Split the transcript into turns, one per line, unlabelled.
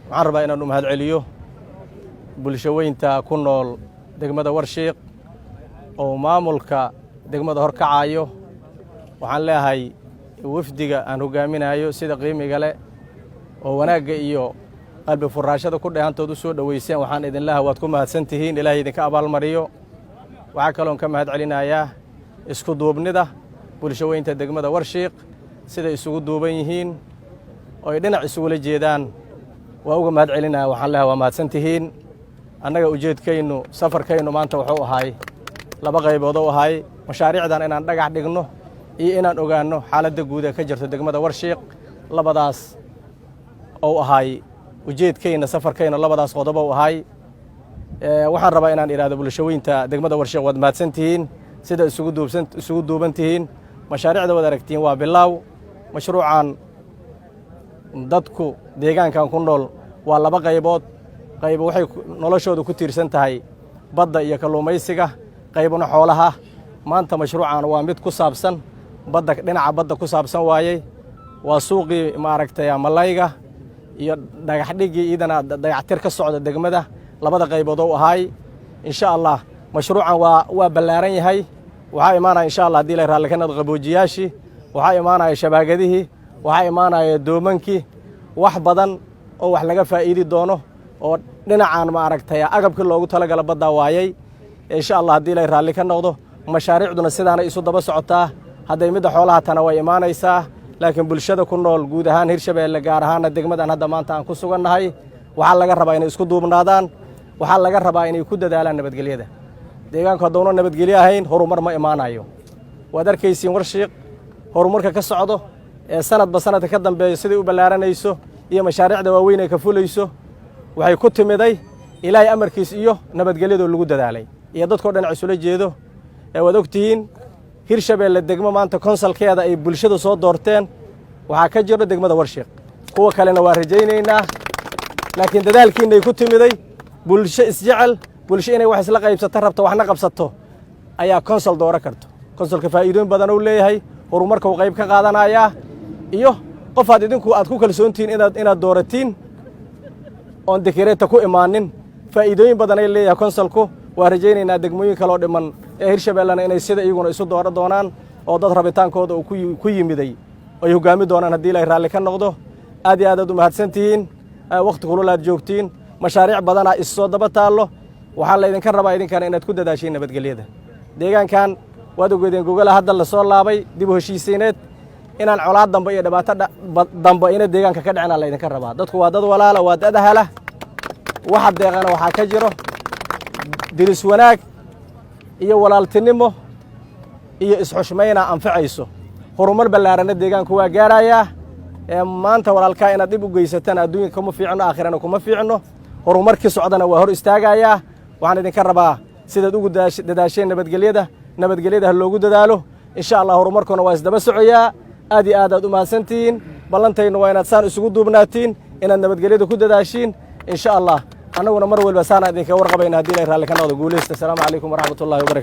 Waxaan rabaa inaan u mahad celiyo bulshaweynta ku nool degmada Warshiiq oo maamulka degmada hor kacayo. Waxaan leeyahay wafdiga aan hogaaminayo, sida qiimiga leh oo wanaagga iyo qalbi furaashada ku dheehantood u soo dhoweyseen, waxaan idin leeyahay waad ku mahadsan tihiin, Ilaahay idinka abaalmariyo. Waxaa kaloon ka mahad celinayaa isku duubnida bulshaweynta degmada Warshiiq, siday isugu duuban yihiin oo ay dhinac isugula jeedaan, waa uga mahad celinaya. Waxaan leeyahay waa mahadsan tihiin. Annaga ujeedkaynu safarkaynu maanta wuxuu ahay laba qaybood u ahay: mashaariicdan inaan dhagax dhigno iyo inaan ogaanno xaaladda guud ee ka jirto degmada Warshiiq. Labadaas ou ahay ujeedkayna safarkaynu, labadaas qodob ou ahay. Waxaan rabaa inaan idhahdo bulshaweynta degmada Warshiiq, waad mahadsan tihiin sida isugu duuban tihiin. Mashaariicda waad aragtiin, waa bilaaw. Mashruucan dadku deegaankan ku nool waa laba qaybood: qayb waxay noloshooda ku tiirsan tahay badda iyo kalluumaysiga, qaybna xoolaha. Maanta mashruucan waa mid ku saabsan badda, dhinaca badda ku saabsan waayey. Waa suuqii, maaragtay, malayga iyo dhagaxdhiggii, iidana dayactir ka socda degmada. Labada qaybood ou ahaay. Insha Allah mashruucan waa ballaaran yahay. Waxaa imaanaya, insha Allah, hadii la raalli ka noqdo, qaboojiyaashii, waxaa imaanaya shabaagadihii, waxaa imaanaya doomankii, wax badan oo wax laga faa'iidi doono oo dhinacan, maaragtay, agabkii loogu talagala baddaa waayey. Insha Allah, haddii la raalli ka noqdo, mashaariicduna sidaanay isu daba socotaa. Hadday midda xoolaha tana way imaanaysaa. Laakiin bulshada ku nool guud ahaan Hirshabeelle, gaar ahaana degmadan hadda maanta aan ku sugannahay, waxaa laga rabaa inay isku duubnaadaan. Waxaa laga rabaa inay ku dadaalaan nabadgelyada deegaanku. Hadduuna nabadgelyo ahayn, horumar ma imaanayo. Waad arkaysiin Warshiiq horumarka ka socdo ee sanadba sanadka ka dambeeyo siday u ballaaranayso iyo mashaariicda waaweyn ee ka fulayso. Waxay ku timiday Ilaahay amarkiis iyo nabadgelyadoo lagu dadaalay iyo dadkoo dhinac isula jeedo. Ee waad ogtihiin, Hirshabeelle degmo maanta councilkeeda ay bulshada soo doorteen waxaa ka jiro degmada Warshiiq. Kuwa kalena waa rajaynaynaa, laakiin dadaalkiinay ku timiday. Bulsho isjecel, bulsho inay wax isla qaybsato rabto, waxna qabsato ayaa council dooro karto. Councilka faa'iidooyin badan uu leeyahay, horumarka uu qayb ka qaadanayaa, iyo qof aad idinku aad ku kalsoontihiin inaad dooratiin oon dekereeta ku imaanin. Faa'iidooyin badan ay leeyahay councilku. Waa rajaynaynaa degmooyin kaloo dhiman ee Hirshabeellena inay sida iyaguna isu dooro doonaan oo dad rabitaankooda uu ku yimiday ay hoggaami doonaan, haddii Ilaahay raalli ka noqdo. Aad iyo aad aad u mahadsan tihiin. Wakhti kulul aad joogtiin, mashaariic badanaa issoo daba taallo. Waxaa laydinka rabaa idinkana inaad ku dadaashiin nabadgelyada deegaankan. Waad ogeedeen gogola hadda lasoo laabay dib u heshiisiineed. Inaan colaad dambe iyo dhibaato dambe ina deegaanka ka dhicina laydinka rabaa. Dadku waa dad walaala, waa dad ahala. Waxa deeqana waxaa ka jiro diris wanaag iyo walaaltinimo iyo isxushmayna anfacayso. Horumar ballaarana deegaanku waa gaarayaa. Maanta walaalkaa inaad dhib u geysatana adduunka kuma fiicno, aakhirana kuma fiicno. Horumarkii socdana waa hor istaagayaa. Waxaan idinka rabaa sidaad ugu dadaasheen nabadgelyada, nabadgelyada ha loogu dadaalo, insha Allah. Horumarkuna waa isdaba socoyaa. Aad iyo aad aad u mahadsantihiin. Ballantaynu waa inaad saan isugu duubnaatiin, inaad nabadgelyada ku dadaashiin, insha Allah. Annaguna mar walba saanaan idinkaga warqabayna, haddii Ilaahay raalli ka noqdo. Guulaysta. Asalaamu calaykum waraxmatullahi wabarakatu.